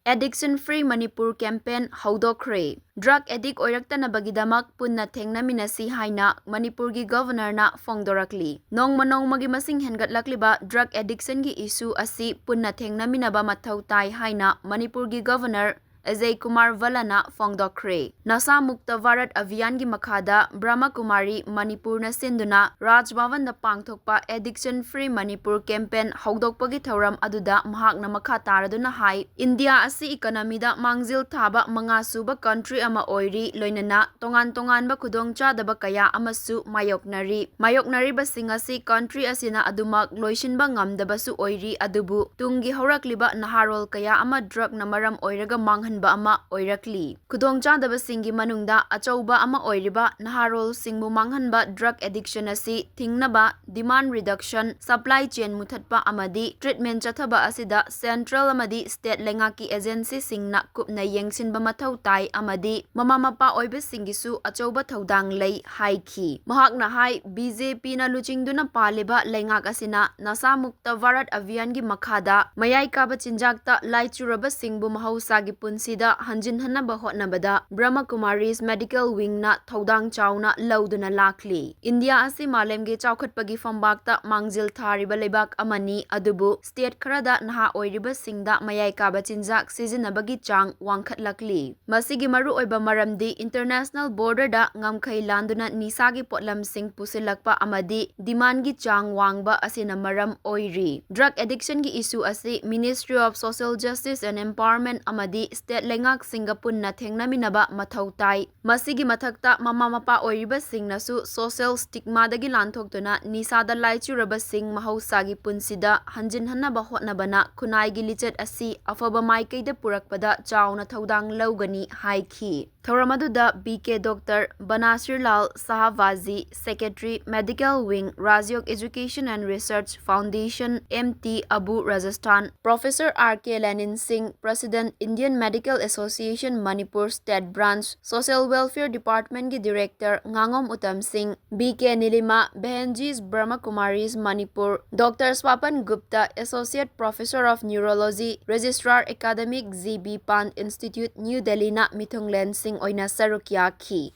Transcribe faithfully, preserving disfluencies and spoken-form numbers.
Addiction Free Manipur campaign ꯍꯧꯗꯣꯛꯈ꯭ꯔꯦ꯫ Drug addict ꯑꯣꯏꯔꯛꯇꯅꯕꯒꯤꯗꯃꯛ ꯄꯨꯟꯅ ꯊꯦꯡꯅꯃꯤꯟꯅꯁꯤ ꯍꯥꯏꯅ ꯃꯅꯤꯄꯨꯔꯒꯤ Governorꯅ ꯐꯣꯡꯗꯣꯔꯛꯂꯤ꯫ ꯅꯣꯡꯃ ꯅꯣꯡꯃꯒꯤ ꯃꯁꯤꯡ ꯍꯦꯟꯒꯠꯂꯛꯂꯤꯕ drug addictionꯒꯤ issue ꯑꯁꯤ ꯄꯨꯟꯅ ꯊꯦꯡꯅꯃꯤꯟꯅꯕ ꯃꯊꯧ ꯇꯥꯏ ꯍꯥꯏꯅ ꯃꯅꯤꯄꯨꯔꯒꯤ Governor ꯑꯖꯌ ꯀꯨꯃꯥꯔ ꯚꯜꯂꯅ ꯐꯣꯡꯗꯣꯛꯈ꯭ꯔꯦ꯫ ꯅꯁꯥ ꯃꯨꯛꯇ ꯚꯥꯔꯠ ꯑꯚꯤꯌꯥꯟꯒꯤ ꯃꯈꯥꯗ ꯕ꯭ꯔꯍꯃꯀꯨꯃꯥꯔꯤ ꯃꯅꯤꯄꯨꯔꯅ ꯁꯤꯟꯗꯨꯅ ꯔꯥꯖ ꯚꯕꯟꯗ ꯄꯥꯡꯊꯣꯛꯄ Addiction Free Manipur campaign ꯍꯧꯗꯣꯛꯄꯒꯤ ꯊꯧꯔꯝ ꯑꯗꯨꯗ ꯃꯍꯥꯛꯅ ꯃꯈꯥ ꯇꯥꯔꯗꯨꯅ ꯍꯥꯏ, ꯏꯟꯗꯤꯌꯥ ꯑꯁꯤ economyꯗ ꯃꯥꯡꯖꯤꯜ ꯊꯥꯕ ꯃꯉꯥ ꯁꯨꯕ country ꯑꯃ ꯑꯣꯏꯔꯤ, ꯂꯣꯏꯅꯅ ꯇꯣꯉꯥꯟ ꯇꯣꯉꯥꯟꯕ ꯈꯨꯗꯣꯡꯆꯥꯗꯕ ꯀꯌꯥ ꯑꯃꯁꯨ ꯃꯥꯌꯣꯛꯅꯔꯤ꯫ ꯃꯥꯌꯣꯛꯅꯔꯤꯕꯁꯤꯡ ꯑꯁꯤ country ꯑꯁꯤꯅ ꯑꯗꯨꯃꯛ ꯂꯣꯏꯁꯤꯟꯕ ꯉꯝꯗꯕꯁꯨ ꯑꯣꯏꯔꯤ, ꯑꯗꯨꯕꯨ ꯇꯨꯡꯒꯤ ꯍꯧꯔꯛꯂꯤꯕ ꯅꯍꯥꯔꯣꯜ ꯀꯌꯥ ꯑꯃ drugꯅ ꯃꯔꯝ ꯑꯣꯏꯔꯒ ꯃꯥꯡꯍꯟꯕ ꯑꯃ ꯑꯣꯏꯔꯛꯂꯤ꯫ ꯈꯨꯗꯣꯡꯆꯥꯗꯕꯁꯤꯡꯒꯤ ꯃꯅꯨꯡꯗ ꯑꯆꯧꯕ ꯑꯃ ꯑꯣꯏꯔꯤꯕ ꯅꯍꯥꯔꯣꯜꯁꯤꯡꯕꯨ ꯃꯥꯡꯍꯟꯕ drug addiction ꯑꯁꯤ ꯊꯤꯡꯅꯕ demand reduction, supply chain ꯃꯨꯊꯠꯄ ꯑꯃꯗꯤ treatment ꯆꯠꯊꯕ ꯑꯁꯤꯗ central ꯑꯃꯗꯤ state ꯂꯩꯉꯥꯛꯀꯤ agencyꯁꯤꯡꯅ ꯀꯨꯞꯅ ꯌꯦꯡꯁꯤꯟꯕ ꯃꯊꯧ ꯇꯥꯏ ꯑꯃꯗꯤ ꯃꯃꯥ ꯃꯄꯥ ꯑꯣꯏꯕꯁꯤꯡꯒꯤꯁꯨ ꯑꯆꯧꯕ ꯊꯧꯗꯥꯡ ꯂꯩ ꯍꯥꯏꯈꯤ꯫ ꯃꯍꯥꯛꯅ ꯍꯥꯏ, BJPꯅ ꯂꯨꯆꯤꯡꯗꯨꯅ ꯄꯥꯜꯂꯤꯕ ꯂꯩꯉꯥꯛ ꯑꯁꯤꯅ ꯅꯁꯥ ꯃꯨꯛꯇ ꯚꯥꯔꯠ ꯑꯚꯤꯌꯥꯟꯒꯤ ꯃꯈꯥꯗ ꯃꯌꯥꯏ ꯀꯥꯕ ꯆꯤꯟꯖꯥꯛꯇ ꯂꯥꯏꯆꯨꯔꯕꯁꯤꯡꯕꯨ ꯃꯍꯧꯁꯥꯒꯤ ꯄꯨꯟꯁꯤꯗ ꯍꯟꯖꯤꯟꯍꯟꯅꯕ ꯍꯣꯠꯅꯕꯗ Brahma Kumaris Medical Wingꯅ ꯊꯧꯗꯥꯡ ꯆꯥꯎꯅ ꯂꯧꯗꯨꯅ ꯂꯥꯛꯂꯤ꯫ ꯏꯟꯗꯤꯌꯥ ꯑꯁꯤ ꯃꯥꯂꯦꯝꯒꯤ ꯆꯥꯎꯈꯠꯄꯒꯤ ꯐꯝꯕꯥꯛꯇ ꯃꯥꯡꯖꯤꯜ ꯊꯥꯔꯤꯕ ꯂꯩꯕꯥꯛ ꯑꯃꯅꯤ, ꯑꯗꯨꯕꯨ state ꯈꯔꯗ ꯅꯍꯥ ꯑꯣꯏꯔꯤꯕꯁꯤꯡꯗ ꯃꯌꯥꯏ ꯀꯥꯕ ꯆꯤꯟꯖꯥꯛ ꯁꯤꯖꯤꯟꯅꯕꯒꯤ ꯆꯥꯡ ꯋꯥꯡꯈꯠꯂꯛꯂꯤ꯫ ꯃꯁꯤꯒꯤ ꯃꯔꯨꯑꯣꯏꯕ ꯃꯔꯝꯗꯤ international borderꯗ ꯉꯝꯈꯩ ꯂꯥꯟꯗꯨꯅ ꯅꯤꯁꯥꯒꯤ ꯄꯣꯠꯂꯝꯁꯤꯡ ꯄꯨꯁꯤꯜꯂꯛꯄ ꯑꯃꯗꯤ demandꯒꯤ ꯆꯥꯡ ꯋꯥꯡꯕ ꯑꯁꯤꯅ ꯃꯔꯝ ꯑꯣꯏꯔꯤ꯫ Drug addictionꯒꯤ issue ꯑꯁꯤ Ministry of Social Justice and Empowerment ꯑꯃꯗꯤ state ꯂꯩꯉꯥꯛꯁꯤꯡꯒ ꯄꯨꯟꯅ ꯊꯦꯡꯅꯃꯤꯟꯅꯕ ꯃꯊꯧ ꯇꯥꯏ꯫ ꯃꯁꯤꯒꯤ ꯃꯊꯛꯇ, ꯃꯃꯥ ꯃꯄꯥ ꯑꯣꯏꯔꯤꯕꯁꯤꯡꯅꯁꯨ social stigmaꯗꯒꯤ ꯂꯥꯟꯊꯣꯛꯇꯨꯅ ꯅꯤꯁꯥꯗ ꯂꯥꯏꯆꯨꯔꯕꯁꯤꯡ ꯃꯍꯧꯁꯥꯒꯤ ꯄꯨꯟꯁꯤꯗ ꯍꯟꯖꯤꯟꯍꯟꯅꯕ ꯍꯣꯠꯅꯕꯅ ꯈꯨꯟꯅꯥꯏꯒꯤ ꯂꯤꯆꯠ ꯑꯁꯤ ꯑꯐꯕ ꯃꯥꯏꯀꯩꯗ ꯄꯨꯔꯛꯄꯗ ꯆꯥꯎꯅ ꯊꯧꯗꯥꯡ ꯂꯧꯒꯅꯤ ꯍꯥꯏꯈꯤ꯫ ꯊꯧꯔꯝ ꯑꯗꯨꯗ BK Doctor ꯕꯅꯥꯁꯤꯔꯂꯥꯜ ꯁꯍꯥꯕꯥꯖꯤ, Secretary, Medical Wing, Rajyog Education and Research Foundation, MT Abu Rajasthan, Professor R K Lenin Singh, President, Indian Medical Medical Association Manipur State Branch Social Welfare Department ꯒꯤ Director ꯉꯥꯉꯣꯝ ꯎꯇꯝ ꯁꯤꯡ, B K Nilima, Behenjis Brahma Kumaris Manipur, Doctor Swapan Gupta, Associate Professor of Neurology, Registrar Academic, G B Pant Institute, New Delhi ꯅ ꯃꯤꯊꯨꯡꯂꯦꯟꯁꯤꯡ ꯑꯣꯏꯅ ꯁꯔꯨꯛ ꯌꯥꯈꯤ꯫